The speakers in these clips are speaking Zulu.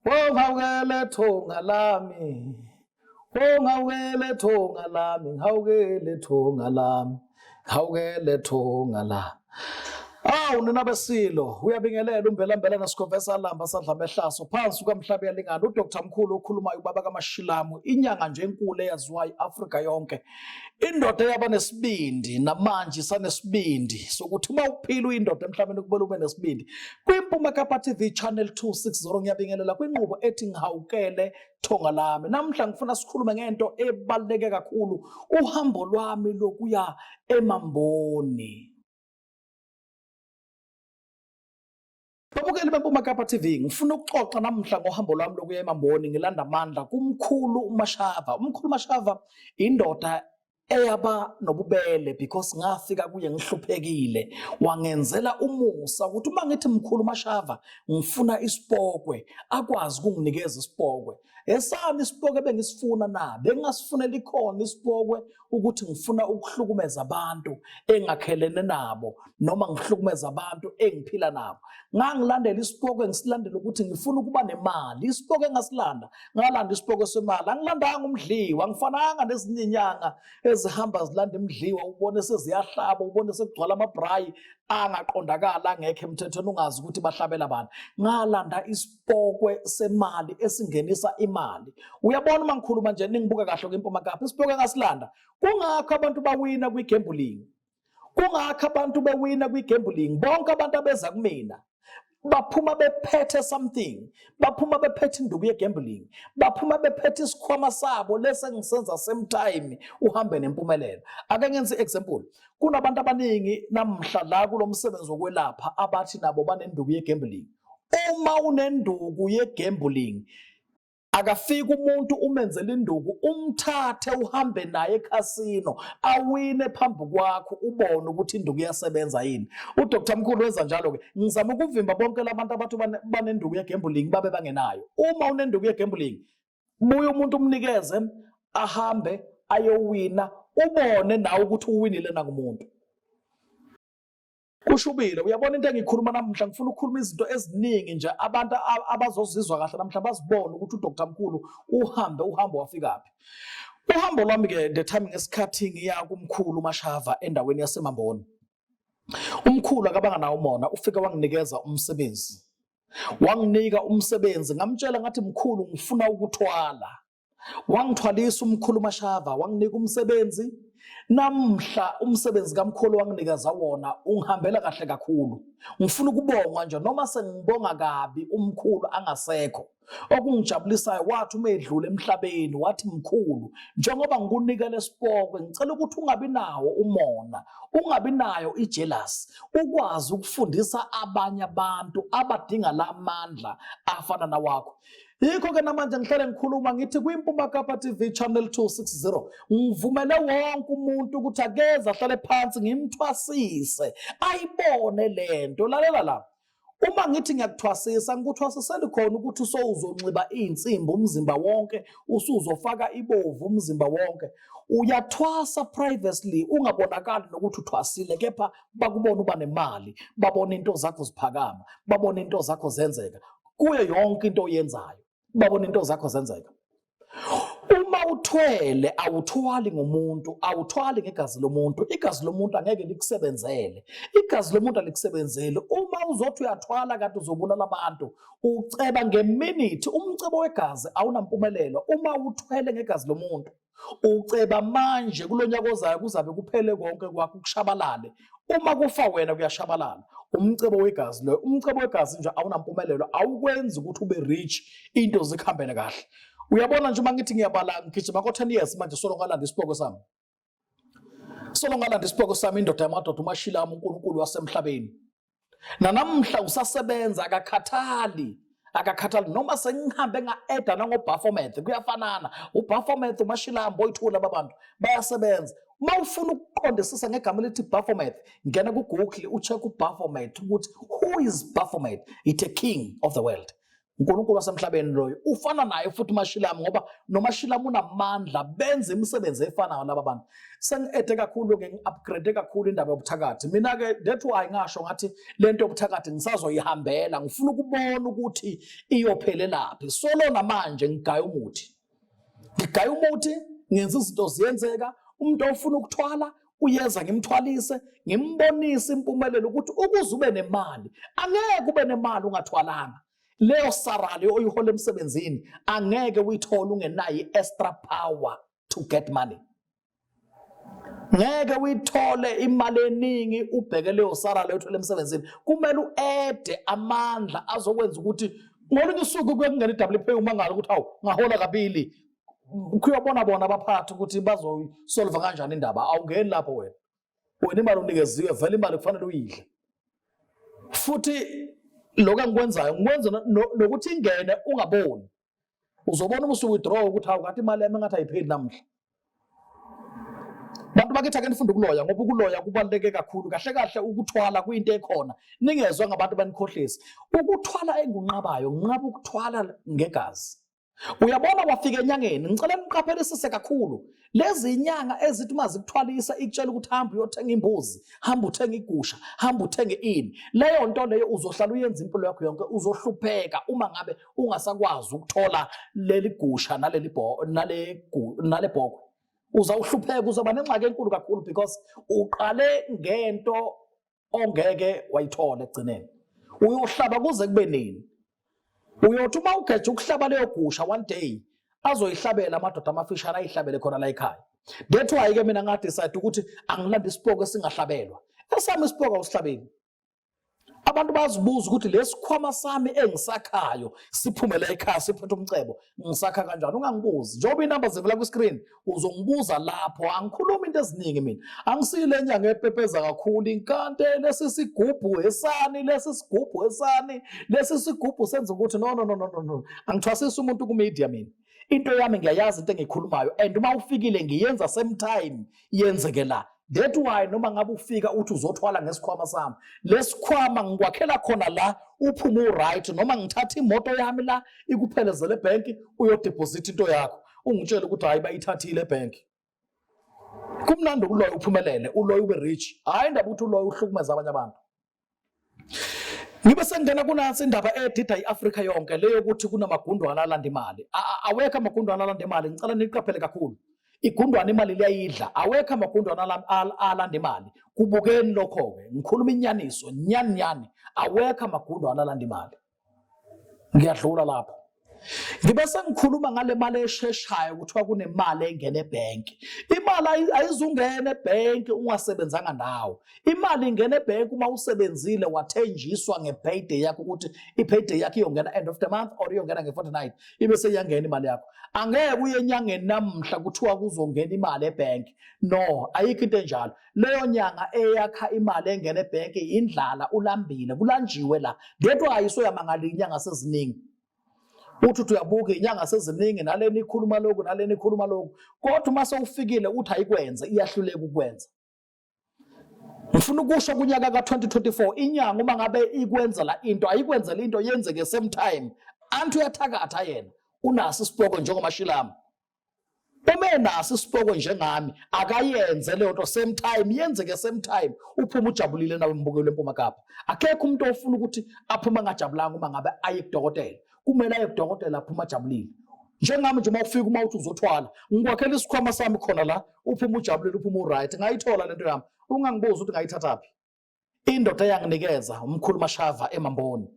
Ongihawukele thonga lami, ongihawukele thonga lami, ngihawukele thonga lami, ngihawukele thonga lami. Awu nina besilo, uyabingelela umbelambela nesikhova salamba sadla mehlaso phansi kwamhlaba yalingana uDr Mkhulu okhulumayo ubaba kaMashilamu inyanga nje enkulu eyaziwayo iAfrika yonke. Indoda eyaba nesibindi namanje isanesibindi sokuthi uma uphila uyindoda emhlabeni kumele ube nesibindi. KwiMpuma Kapa TV Channel 260 ngiyabingelela kwinqubo ethi ngihawukele thonga lami. Namhla ngifuna sikhulume ngento ebaluleke kakhulu, uhambo lwami lokuya eMamboni. Babukeli beMpuma Kapa TV, ngifuna ukuxoxa namhla ngohambo lwami lokuya eMamboni ngilanda amandla kumkhulu uMashava. Umkhulu uMashava indoda eyaba nobubele because ngafika kuye ngihluphekile, wangenzela umusa ukuthi uma ngithi mkhulu Mashava ngifuna isipokwe, akwazi ukunginikeza isipokwe. Esami isipokwe bengisifuna na bengingasifunela ikhona isipokwe ukuthi ngifuna ukuhlukumeza abantu engakhelene nabo noma ngihlukumeza abantu engiphila nabo. Ngangilandela isipoko engisilandela ukuthi ngifuna ukuba nemali. Isipoko engasilanda, ngalanda isipoko semali. Angilandanga umdliwa, angifananga nezinye inyanga ezihamba zilanda imidliwa, ubone seziyahlaba, ubone sekugcwala amabrayi angaqondakala angekho emthethweni, ungazi ukuthi bahlabela bani. Ngalanda isipokwe semali esingenisa imali. Uyabona uma ngikhuluma nje ningibuka kahle kwiMpuma Kapa, isipokwe engasilanda kungakho abantu bawina kwi-gambling, kungakho abantu bewina kwi-gambling. Bonke abantu abeza kumina baphuma bephethe something, baphuma bephethe induku ye-gambling, baphuma bephethe isikhwama sabo lesi engisenza same time uhambe nempumelelo. Ake ngenze i-example, kunabantu abaningi namhla la kulo msebenzi wokwelapha abathi nabo banenduku ye-gambling. Uma unenduku ye-gambling, akafiki umuntu umenzele induku, umthathe uhambe naye ekhasino, awine phambi kwakho, ubone ukuthi induku iyasebenza yini. UDr Mkhulu wenza njalo-ke. Ngizama ukuvimba bonke labantu abathi banenduku ye-gambling babe bangenayo. Uma unenduku ye-gambling, buye umuntu umnikeze ahambe ayowina, ubone nawe ukuthi uwinile nakumuntu. Kushubile, uyabona into engikhuluma namuhla, ngifuna ukukhuluma izinto eziningi nje abantu abazozizwa kahle namhla bazibone ukuthi uDr Mkhulu uhambe uhambo wafikaphi. Uhambo lwami ke the time ngesikhathi ngiya kumkhulu Mashava endaweni yaseMamboni. Umkhulu akabanga nawo umona, ufike wanginikeza umsebenzi. Wanginika umsebenzi, ngamtshela ngathi mkhulu ngifuna ukuthwala. Wangithwalisa umkhulu Mashava, wanginika umsebenzi. Namhla umsebenzi kamkhulu wanginikeza wona ungihambela kahle kakhulu. Ngifuna ukubonga nje noma sengibonga kabi umkhulu angasekho. Okungijabulisayo wathi uma edlula emhlabeni wathi mkhulu njengoba ngikunika lesipokwe ngicela ukuthi ungabi nawo umona, ungabi nayo ijealous, ukwazi ukufundisa abanye abantu abadinga lamandla afana nawakho. Yikho ke namanje ngihlale ngikhuluma ngithi kwiMpuma Kapa TV Channel 260 ngivumele wonke umuntu ukuthi akeze ahlale phansi ngimthwasise ayibone lento. Lalela la, uma ngithi ngiyakuthwasisa ngikuthwasiseli khona ukuthi usowuzonxiba iy'nsimbi umzimba wonke, usuzofaka ibovu umzimba wonke. Uyathwasa privacy, ungabonakali nokuthi uthwasile, kepha bakubona uba nemali, babona into zakho ziphakama, babona into zakho zenzeka kuyo yonke into oyenzayo, babona into zakho zenzeka. Uma uthwele awuthwali ngomuntu, awuthwali ngegazi lomuntu. Igazi lomuntu angeke likusebenzele, igazi lomuntu alikusebenzeli. Uma uzothi uyathwala kanti uzobulala abantu, uceba ngeminithi. Umcebo wegazi awunampumelelo uma uthwele ngegazi lomuntu. Uceba manje kulonyaka ozayo kuzabe kuphele konke kwakho kushabalale. Uma kufa wena kuyashabalala. Umcebo wegazi loyo, umcebo wegazi nje awunampumelelo, awukwenzi ukuthi ube rich, into zikuhambele kahle. Uyabona nje uma ngithi ngiyabala ngigijima ko-10 years manje solo ngalanda isipoko sami. Solo ngalanda isipoko sami, indoda yamadoda uMashila uNkulunkulu wasemhlabeni. Nanamhla usasebenza akakhathali, akakhathali noma sengihambe nga-eda nangoBaphomet kuyafanana. UBaphomet uMashilambo oyithula ababantu bayasebenza. Uma ufuna ukuqondisisa ngegama elithi Baphomet, ngena ku-Google ucheck uBaphomet ukuthi who is Baphomet? It's a king of the world. uNkulunkulu wasemhlabeni loyo ufana naye futhi uMashilamu, ngoba noMashilamu unamandla, benza imisebenzi efanayo laba bantu. Sengi-ede kakhulu-ke, ngi-upgrade kakhulu indaba yobuthakathi. Mina-ke that why ngasho ngathi le nto yobuthakathi ngisazoyihambela, ngifuna ukubona ukuthi iyophelelaphi. Solo namanje ngigaya umuthi, ngigaya umuthi, ngenza izinto ziyenzeka. Umuntu ofuna ukuthwala uyeza, ngimthwalise, ngimbonise impumelelo ukuthi ukuze ube nemali, angeke ube nemali ungathwalanga. Leyo salary oyihola emsebenzini angeke uyithole ungenayo i-extra power to get money. Ngeke uyithole imali eningi ubheke leyo salary oyithola emsebenzini. Kumele u-ede amandla azokwenza ukuthi ngolunye usuku kuyokungena i-double pay, umangala ukuthi hawu, ngahola kabili. Kuyobona bona abaphathi ukuthi bazoyisolva kanjani indaba. Awungeni lapho wena. Wena imali unikeziwe vele, imali kufanele uyidle. Futhi lokho engikwenzayo ngikwenza nokuthi ingene ungaboni. Uzobona uma usu-withdraw ukuthi hawu, kanti imali yami engathi ayipheli namuhla. Bantu bakithi, ake nifunde ukuloya, ngoba ukuloya kubaluleke kakhulu. Kahle kahle ukuthwala kuyinto ekhona, ningezwa ngabantu banikhohlisa. Ukuthwala engunqabayo, nginqaba ukuthwala ngegazi. Uyabona, wafika enyangeni, ngicela niqaphelisise kakhulu lezi inyanga ezithi uma zikuthwalisa ikutshela ukuthi hamba uyothenga imbuzi, hamba uthenga igusha, hamba uthenge ini. Leyo nto leyo uzohlala uyenza impilo yakho yonke, uzohlupheka uma ngabe ungasakwazi ukuthola leli gusha naleli nale bhokwe. Uzawuhlupheka, uzoba nengxaki enkulu kakhulu because uqale ngento ongeke wayithola ekugcineni. Uyohlaba kuze kube nini? Uyothi uma ugeja ukuhlaba leyo gusha, one day azoyihlabela amadoda amafishane, ayihlabele khona la ekhaya. That's why ke mina nga-decide ukuthi angilande isipoko esingahlabelwa. Esami isipoko awusihlabeli. Abantu bazibuza ukuthi lesikhwama sami engisakhayo siphumele ekhaya siphethe umcebo, ngisakha kanjani? Ungangibuzi, njengoba inamba zivela kwi-screen uzongibuza lapho. Angikhulumi into eziningi mina, angisile enyanga epepeza kakhulu inkante. Lesi sigubhu esani, lesi sigubhu esani, lesi sigubhu senza ukuthi no, no, no, no, no, no. Angithwasisi umuntu ku-media mina. Into yami ngiyayazi into engiyikhulumayo, and uma ufikile ngiyenza same time yenzeke la. That why noma ngabe ufika uthi uzothwala ngesikhwama sami, lesikhwama ngikwakhela khona la, uphume u-right. Noma ngithatha imoto yami la ikuphelezele ebhenki, uyodeposit into yakho, ungitshele ukuthi hayi, bayithathile ebhenki. Kumnandi ukuloya uphumelele, uloya ube rich, hhayi indaba ukuthi uloya uhlukumeze abanye abantu. Ngibe sengingena kunansi indaba edida i-Afrika yonke, leyo ukuthi kunamagundwane alanda imali. Awekho amagundwane alanda imali, ngicela niqaphele kakhulu. Igundwane imali liyayidla, awekho amagundwane alanda imali. Kubukeni lokho-ke, ngikhuluma inyaniso, nyani nyani, awekho amagundwane alanda imali. Ngiyadlula lapho. Ngibe sengikhuluma ngale mali esheshayo, kuthiwa kunemali engena ebhenki. Imali ayizungena ebhenki ungasebenzanga ndawo. Imali ingena ebhenki uma usebenzile, wathenjiswa nge-payday yakho ukuthi i-payday yakho iyongena end of the month or iyongena nge-fortnight, ibe seyiyangena imali yakho. Angeke uye enyangeni namhla kuthiwa kuzongena imali ebhenki. No, ayikho into enjalo. Leyo nyanga eyakha imali engena ebhenki indlala, ulambile, kulanjiwe la. That why isoyamangala inyanga seziningi. Uthi uyabuka inyanga seziningi, nalena ikhuluma lokhu, nalena ikhuluma lokhu, kodwa uma sewufikile uthi ayikwenze, iyahluleka ukwenza. Ngifuna ukusho kunyaka ka-2024, inyanga uma ngabe ikwenzela into, ayikwenzela into yenzeke same time. Anti uyathakatha yena, unaso isipoko njengoMashilamu. Uma enaso isipoko njengami, akayenze leyo nto same time, yenzeke same time, uphume ujabulile nawe mbukelo eMpuma Kapa. Akekho umuntu ofuna ukuthi aphume angajabulanga. Uma ngabe aye kudokotela, kumele aye kudokotela aphume ajabulile. Njengami nje, uma ufika, uma uthi uzothwala, ngikwakhela isikhwama sami khona la, uphume ujabulile, uphume u-right. Ngayithola lento yami, ungangibuzi ukuthi ngayithathaphi. Indoda eyanginikeza umkhulu Mashava eMamboni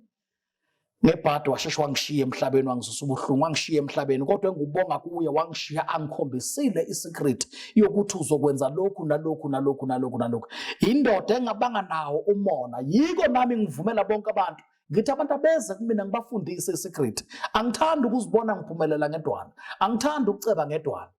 ngebhadi washeshe wangishiya emhlabeni, wangisusa ubuhlungu, wangishiya emhlabeni, kodwa engubonga kuye, wangishiya angikhombisile i-secret yokuthi uzokwenza lokhu nalokhu nalokhu nalokhu nalokhu. Indoda engabanga nawo umona. Yiko nami ngivumela bonke abantu, ngithi abantu abeze kumina ngibafundise i-secret. Angithandi ukuzibona ngiphumelela ngedwana, angithandi ukuceba ngedwana.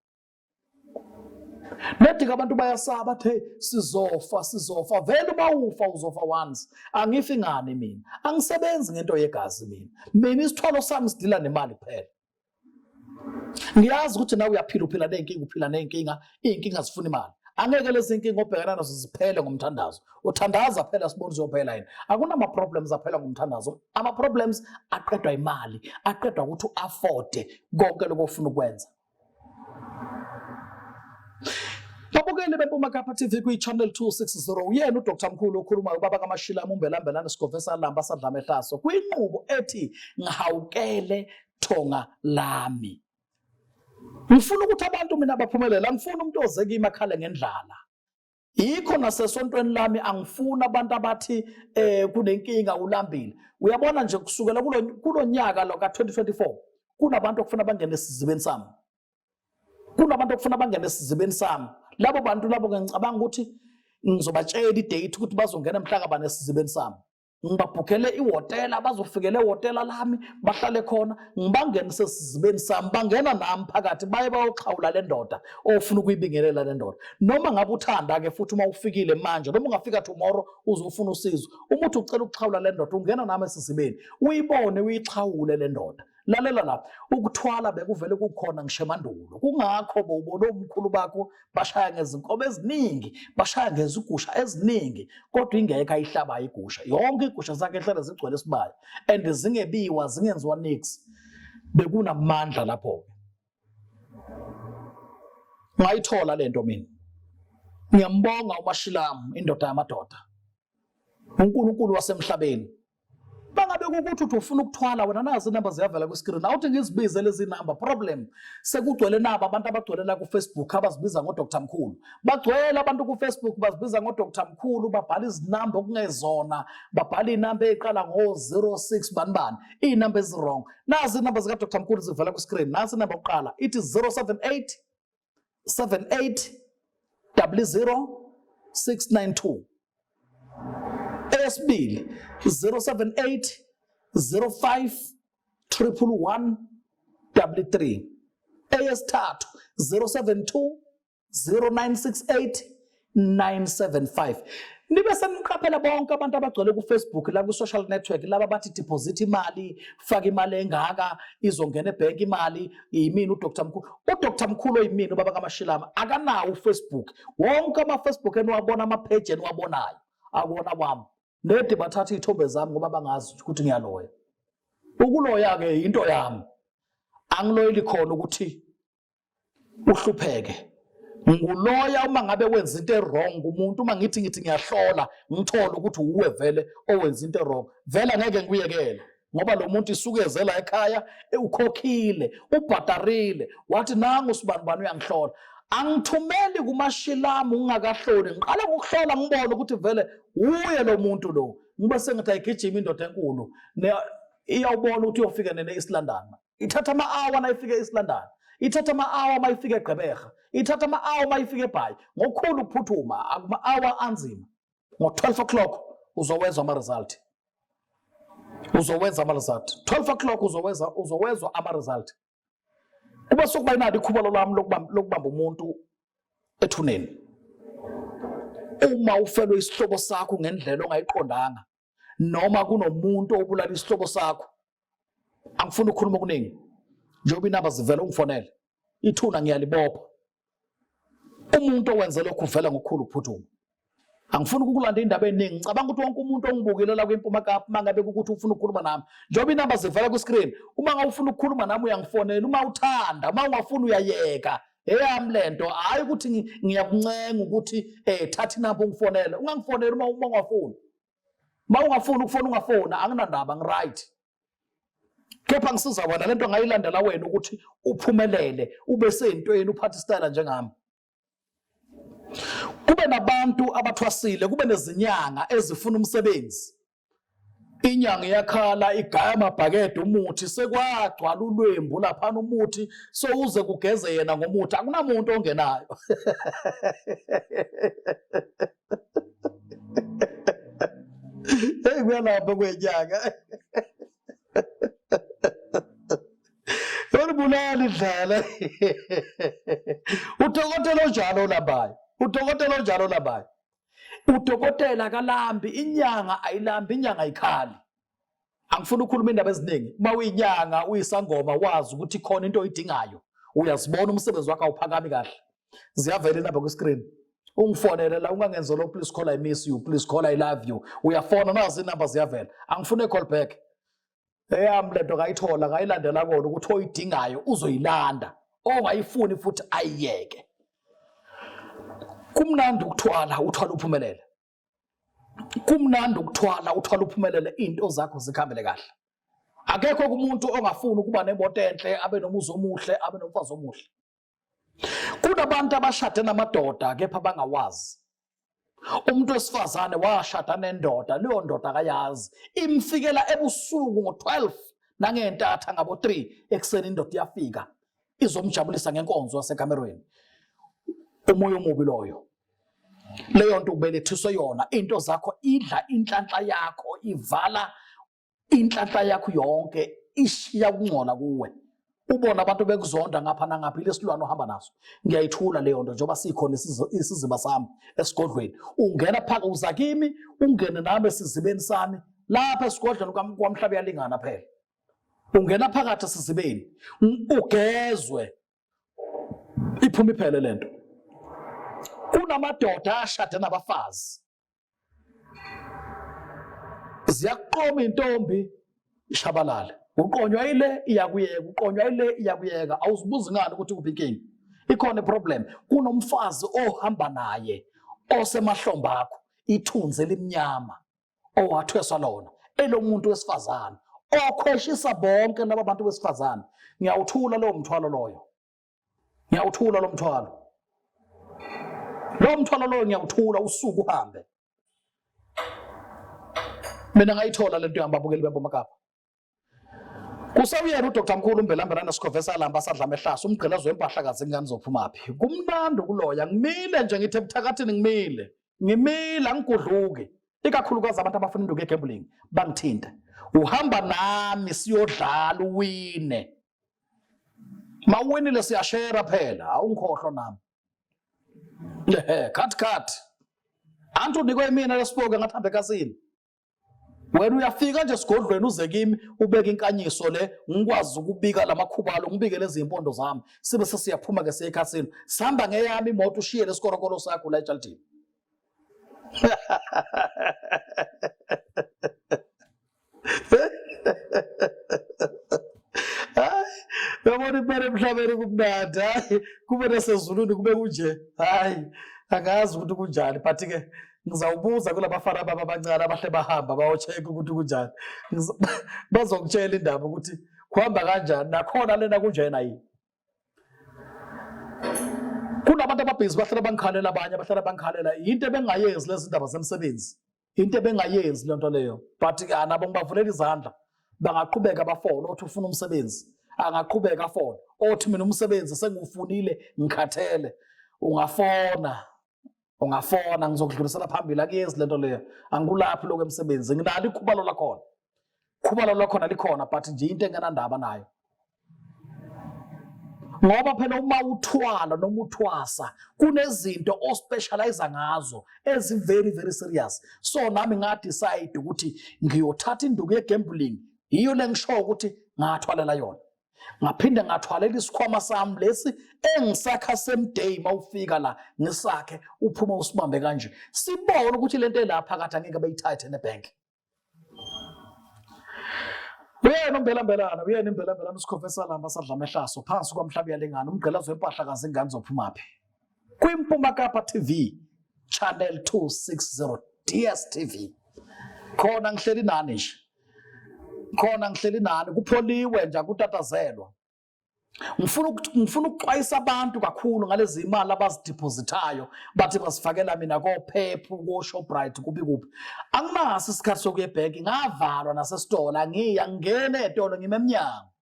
Nedika abantu bayasaba, bathi hey, sizofa, sizofa vele. Uma ufa uzofa once. Angifi ngani mina, angisebenzi ngento yegazi mina. Mina isithwalo sami sidila nemali kuphela. Ngiyazi ukuthi nawe uyaphila, uphila ney'nkinga, uphila ney'nkinga, iy'nkinga zifuna imali. Angeke lezi nkinga obhekana nazo ziphele ngomthandazo. Uthandaza phela sibone uzophela yini. Akunama problems aphela ngomthandazo. Ama problems aqedwa imali, aqedwa ukuthi uafforde konke lokho ofuna ukwenza. Babukeli beMpuma Kapa TV kwi-Channel 260 uyena uDr Mkhulu okhulumayo ubaba kaMashila Mumbelambelane Sigove salamba sadlama ehlaso kwinqubo ethi ngihawukele thonga lami. Ngifuna ukuthi abantu mina baphumelele, angifuni umuntu oze kimi akhale ngendlala. Yikho nasesontweni lami angifuni abantu abathi eh kunenkinga ulambile. Uyabona nje kusukela kulonyaka lo ka-2024 kunabantu okufuna bangene esizibeni sami. Kunabantu okufuna bangene esizibeni sami. Labo bantu labo ngicabanga ukuthi ngizobatshela idate ukuthi bazongena mhla kabani esizibeni sami. Ngibabhukhele ihhotela, bazofikela ehhotela lami bahlale khona, ngibangenise esizibeni sami, bangena nami phakathi baye bayoxhawula le ndoda ofuna ukuyibingelela le ndoda. Noma ngabe uthanda-ke futhi uma ufikile manje, noma ungafika tomorrow uzofuna usizo, uma uthi ucela ukuxhawula le ndoda, ungena nami esizibeni uyibone uyixhawule le ndoda. Lalela la, ukuthwala bekuvele kukhona ngisho emandulo. Kungakho bowubona omkhulu bakho bashaya ngezinkomo eziningi, bashaya ngezigusha eziningi, kodwa ingekho ayihlabayo igusha. Yonke igusha zakhe ehlale zigcwele isibaya and zingebiwa, zingenziwa nix. Bekunamandla lapho-ke. Ngayithola lento mina. Ngiyambonga uMashilamu, indoda yamadoda. uNkulunkulu wasemhlabeni. Bangabe kukuthi uthi ufuna ukuthwala wena, nazi inamba ziyavela kwi-screen. Awuthi ngizibize lezi namba problem. Sekugcwele nabo abantu abagcwele la ku-Facebook abazibiza ngo-Dr Mkhulu. Bagcwele abantu ku-Facebook bazibiza ngo-Dr Mkhulu, babhala izinamba okungezona, babhala inamba eziqala ngo-06 bani bani, iy'namba ezi-wrong. Nazi inamba zika-Dr Mkhulu zivela kwi-screen. Nazi inamba yokuqala ithi 078 78 00 692. Eyesibili 078 05 111 33. Eyesithathu 072 0968 975. Nibe seniqaphela bonke abantu abagcwele ku-Facebook la ku-social network laba bathi deposit imali, faka imali engaka, izongena ebhenki imali, yimina uDr Mkhulu. UDr Mkhulu oyimina ubaba kaMashilama akanawo uFacebook. Wonke ama-Facebook eniwabona, ama-page eniwabonayo akuwona wami. Nedi bathatha iy'thombe zami ngoba bangazi ukuthi ngiyaloya. Ukuloya-ke yinto yami. Angiloyeli khona ukuthi uhlupheke. Nguloya uma ngabe wenza into e-wrong kumuntu, uma ngithi ngiyahlola ngithole ukuthi uwe vele owenza into e-wrong, vele angeke ngikuyekele ngoba lo muntu isuke ezela ekhaya, ukhokhile, ubhadarile, wathi nangu sibanibani uyangihlola. Angithumeli kumashilamu ngingakahloli, ngiqala ngokuhlola ngibone ukuthi vele uye lo muntu lo, ngibe sengithi ayigijima indoda enkulu, iyawubona ukuthi uyofika nene East London. Ithatha ama-hour nayifika e-East London, ithatha ama-hour uma ifika eGqeberha, ithatha ama-hour uma ifika eBhayi, ngokukhulu ukuphuthuma, akuma-hour anzima. Ngo-12 o'clock uzowezwa ama-result, uzoweza ama-result. 12 o'clock uzowezwa ama-result. Kube sokuba inalo ikhubalo lami lokubamba umuntu ethuneni. Uma ufelwe isihlobo sakho ngendlela ongayiqondanga, noma kunomuntu obulala isihlobo sakho, angifuni ukukhuluma okuningi, njengoba inamba zivela ungifonele, ithuna ngiyalibopha. Umuntu owenze lokhu uvela ngokukhulu ukuphuthuma. Angifuni ukukulanda indaba eningi, ngicabanga ukuthi wonke umuntu ongibukile la kwiMpuma Kapa, uma ngabe kukuthi ufuna ukukhuluma nami, njengoba inamba zivela kwi-screen, uma ngabe ufuna ukukhuluma nami uyangifonela, uma uthanda, uma ungafuni uyayeka. Eyami lento, hhayi ukuthi ngiyakuncenga ukuthi thatha inamba ungifonele. Ungangifoneli uma ungafuni. Uma ungafuni ukufona ungafona, anginandaba, ngi-right. Kepha ngisiza wena lento ngayilandela wena ukuthi uphumelele, ube seyintweni, uphathe isitayela njengami. Kube nabantu abathwasile, kube nezinyanga ezifuna umsebenzi. Inyanga iyakhala, igaya amabhakede umuthi, sekwagcwala ulwembu laphana umuthi, sowuze kugeze yena ngomuthi, akunamuntu ongenayo. Hey, kuyalapha kwenyanga. Yolibulala idlala. Udokotela onjalo olambayo. Udokotela onjalo olambayo. Udokotela akalambi, inyanga ayilambi, inyanga ayikhali. Angifuni ukukhuluma indaba eziningi. Uma uyinyanga, uyisangoma, wazi ukuthi khona into oyidingayo. Uyazibona umsebenzi wakho awuphakami kahle. Ziyavela inamba kwi-screen. Ungifonele la, ungangenzela please call, I miss you, please call, I love you. Uyafona, nazi inamba ziyavela, angifune call back. Eyami lento ngayithola, ngayilandela kona ukuthi oyidingayo uzoyilanda, ongayifuni futhi ayiyeke. Kumnandi ukuthwala, uthwala uphumelele. Kumnandi ukuthwala, uthwala uphumelele, into zakho zikhambele kahle. Akekho kumuntu ongafuni ukuba nemoto enhle, abe nomuzi omuhle, abe nomfazi omuhle. Kunabantu abashade namadoda kepha bangawazi. Umuntu wesifazane washada nendoda, leyo ndoda akayazi, imfikela ebusuku ngo-12 nangentatha ngabo-3 ekuseni, indoda iyafika izomjabulisa ngenkonzo yasekamerweni. Umoya omubi loyo. Leyo nto ubelethiswe yona, into zakho idla inhlanhla yakho, ivala inhlanhla yakho yonke, ishiya ukungcola kuwe, ubona abantu bekuzonda ngapha nangapha. Ilesilwane ohamba naso, ngiyayithula leyo nto njengoba sikhona isiziba sami esigodlweni. Ungena phaka, uza kimi, ungene nami esizibeni sami lapha esigodlweni kwamhlaba yalingana phela. Ungena phakathi esizibeni ugezwe, iphuma iphele lento. Kunamadoda ashade nabafazi, ziyakuqoma intombi ishabalale, uqonywa ile iyakuyeka, uqonywa ile iyakuyeka. Awuzibuzi ngani ukuthi kuphi inkinga? Ikhona iproblem. Kunomfazi ohamba naye osemahlombe akho, ithunzi elimnyama owathweswa lona elomuntu wesifazane okhweshisa bonke laba bantu besifazane. Ngiyawuthula lowo mthwalo loyo, ngiyawuthula lo mthwalo, lo mthwalo loyo ngiyawuthula, usuku uhambe. Mina ngayithola lento yami, babukeli beMpuma Kapa. Kusewuyena uDr Mkhulu uMbelambelana Sikhove salamba sadla amehlaso, umgqilazo wempahla kazi ingane zophumaphi. Kumnandi ukuloya, ngimile nje ngithe ebuthakathini, ngimile, ngimile, angigudluki. Ikakhulukazi abantu abafuna induku ye-gambling bangithinte, uhamba nami siyodlala, uwine. Mawuwinile siyashera phela, awungikhohlwa nami. Ehe, cut cut. Anti unikwe imina lesipoke ngathi hambe ekasini. Wena uyafika nje esigodlweni uze kimi, ubeke inkanyiso le, ngikwazi ukubika lamakhubalo, ngibike lezi impondo zami, sibe sesiyaphuma ke siye ekhasini, sihamba ngeyami imoto, ushiye lesikorokoro sakho la ejalidini. Hayi, uyabona impela emhlabeni kumnandi, hayi kube nasezulwini kube kunje, hayi angazi ukuthi kunjani, but ke ngizawubuza kulabafana baba abancane abahle bahamba bayocheck ukuthi kunjani. Bazokutshela indaba ukuthi kuhamba kanjani, nakhona lena kunjena yini. Kunabantu ababhizi bahlala bangikhalela, abanye bahlala bangikhalela, yinto ebengayenzi lezi ndaba zemsebenzi, into ebengayenzi lento leyo, but nabo ngibavulela izandla, bangaqhubeka bafone. Othi ufuna umsebenzi angaqhubeka afone, othi mina umsebenzi sengiwufunile ngikhathele, ungafona, ungafona, ngizokudlulisela phambili. Akuyenzi lento leyo, angikulaphi lokho emsebenzi, nginalo ikhubalo lakhona, khubalo lakhona likhona, but nje into engenandaba nayo, ngoba phela uma uthwala noma uthwasa kunezinto ospecialize ngazo ezi very very serious. So nami nga decide ukuthi ngiyothatha induku ye gambling, yiyo lengisho ukuthi ngathwalela yona, ngaphinde ngathwalela isikhwama sami lesi engisakha same day. Mawufika la ngisakhe, uphuma usibambe kanje, sibone ukuthi lento elapha phakathi angeke beyithathe nebank. Uyena uMbelambelana, uyena iMbelambelana uSikhove salamba sadla amehlaso phansi kwamhlaba uyalingana, umgqelazo wempahla kazi ingane zophumaphi. KwiMpuma Kapa TV channel 260 DStv. Khona ngihleli nani nje. Khona ngihleli nani, kupholiwe nje, akutatazelwa. Ngifuna ukuxwayisa abantu kakhulu ngalezi imali abazidepositayo, bathi bazifakela mina koPep, ko-Shoprite, kuphi kuphi. Anginaso isikhathi sokuya ebhenki, ngavalwa nasesitolo, angiya ngingene etolo, ngime emnyango.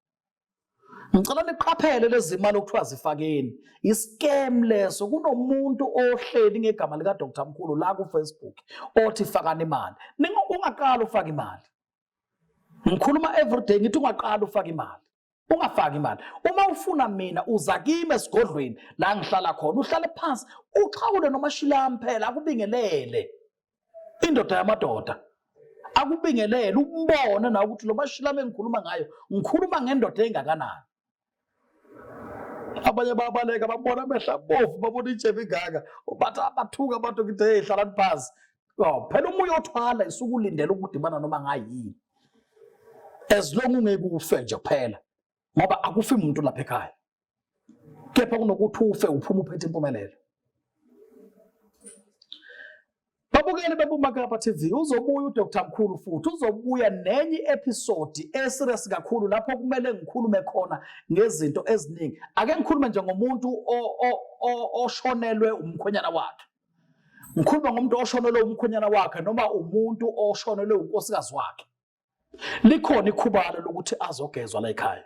Ngicela niqaphele lezi imali okuthiwa zifakeni, iscam leso. Kunomuntu ohleli ngegama lika Dr Mkhulu la ku Facebook othi fakani imali. Ungaqala ufake imali. Ngikhuluma everyday ngithi ungaqala ufake imali. Ungafaki imali. Uma ufuna mina uza kimi esigodlweni la ngihlala khona, uhlale phansi, uxhawule nomashilami phela, akubingelele. Indoda yamadoda. Akubingelele, umbone nawe ukuthi lo mashilami engikhuluma ngayo, ngikhuluma ngendoda engakanani. Abanye bayabaleka, babona amehlo abovu, babona intshebe ingaka, bathi abathuka abantu, ngithi hey, hlalani phansi. Oh, phela uma uyothwala isuke ulindele ukudibana noma ngayini, as long ungeke ufe nje kuphela, ngoba akufi muntu lapha ekhaya, kepha kunokuthi ufe uphuma uphethe impumelelo. Babukeli beBumakapa TV, uzobuya uDr Mkhulu futhi uzobuya nenye episode eserious kakhulu lapho kumele ngikhulume khona ngezinto eziningi. Ake ngikhulume nje ngomuntu oshonelwe umkhwenyana wakhe. Ngikhuluma ngomuntu oshonelwe umkhwenyana wakhe noma umuntu oshonelwe unkosikazi wakhe. Likhona ikhubalo lokuthi azogezwa la ekhaya.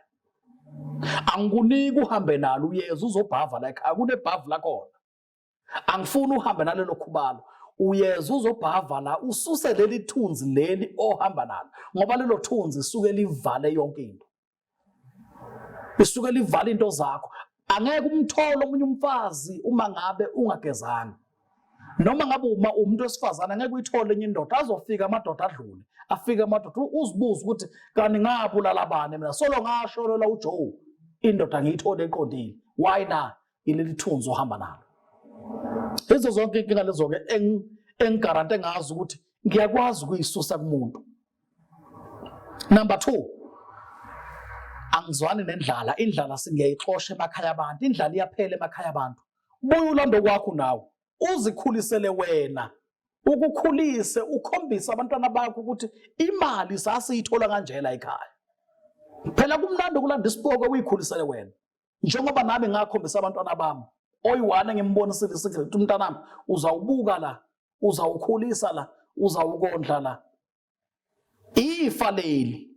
Angikuniki uhambe nalo, uyeza uzobhava la ekhaya, kunebhavu lakhona. Angifuni uhambe nalelo khubalo, uyeza uzobhava la, ususe leli thunzi leli ohamba nalo, ngoba lelo thunzi isuke livale yonke into, isuke livale into zakho. Angeke umthole omunye umfazi uma ngabe ungagezanga, noma ngabe uma umuntu wesifazane angeke uyithole enye indoda. Azofika amadoda adlule, afike amadoda, uzibuze ukuthi kanti ngabulala bani mina, solo ngashonelwa uJoe, indoda ngiyithole eqondile, why na? Ileli thunzi ohamba nalo. Izo zonke inkinga lezo-ke engigarante ngazo ukuthi ngiyakwazi ukuyisusa kumuntu. Number 2, angizwani nendlala. Indlala singiyayixosha emakhaya abantu, indlala iyaphela emakhaya abantu. Buya ulando kwakho nawe, uzikhulisele wena, ukukhulise, ukhombise abantwana bakho ukuthi imali sasiyithola kanjela ekhaya. Phela kumnandi ukulanda isipoko uyikhulisele wena, njengoba nami ngakhombisa abantwana bami oyi-one engimbonisile isecret. Umntanami uzawubuka la, uzawukhulisa la, uzawukondla la, ifa leli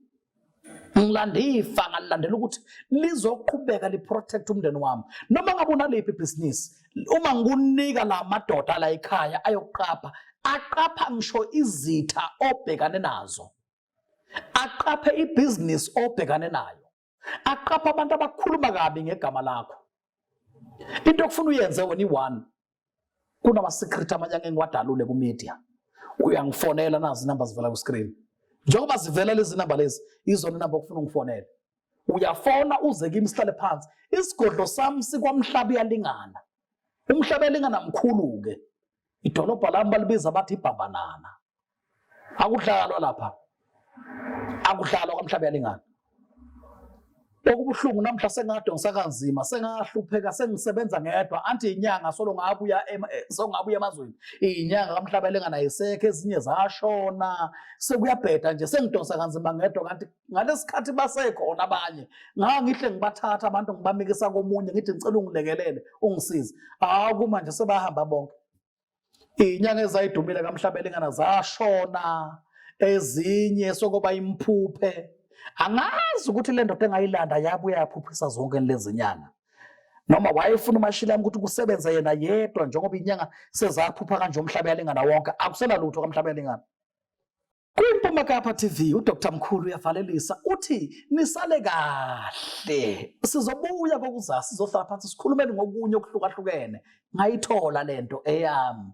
ngilanda ifa, ngalilandela ukuthi lizoqhubeka liprotect umndeni wami noma ngabe unaliphi ibhizinisi. Uma ngikunika la madoda la ekhaya ayokuqapha, aqapha ngisho izitha obhekane nazo, aqaphe ibhizinisi obhekane nayo, aqapha abantu abakhuluma kabi ngegama lakho. Into okufuna uyenze wena i-one, kunama-secret amanye angeke ngiwadalule ku-media. Uyangifonela, nazi inamba zivela ku-screen. Njengoba zivela lezi namba lezi, izona inamba okufuna ungifonele. Uyafona uze kimi, sihlale phansi. Isigodlo sami sikwamhlaba uyalingana, umhlaba uyalingana mkhulu-ke. Idolobha lami balibiza bathi ibhambanana. Akudlalwa lapha, akudlalwa kwamhlaba yalingana. Okubuhlungu namhla sengadonsa kanzima, sengahlupheka, sengisebenza ngedwa anti inyanga solo ngabuya, songabuya emazweni, inyanga kamhlaba elingana ayisekho, ezinye zashona, sekuyabheda nje, sengidonsa kanzima ngedwa. Kanti ngalesikhathi basekhona abanye, ngangihle ngibathatha abantu ngibamikisa komunye, ngithi ngicela ungilekelele ungisize. Hawu, kumanje sebahamba bonke. Iy'nyanga ezayidumile kamhlaba elingana zashona, ezinye sokuba imphuphe. Angazi ukuthi le ndoda engayilanda yabuya yaphuphisa zonke lezi nyanga, noma wayefuna umashilami ukuthi kusebenze yena yedwa, njengoba inyanga sezaphupha kanje umhlaba yalingana wonke, akusela lutho kamhlaba yalingana. KwiMpuma Kapa TV, uDr Mkhulu uyavalelisa, uthi nisale kahle, sizobuya kokuza, sizohlala phansi sikhulumeni ngokunye okuhlukahlukene. Ngayithola lento eyami.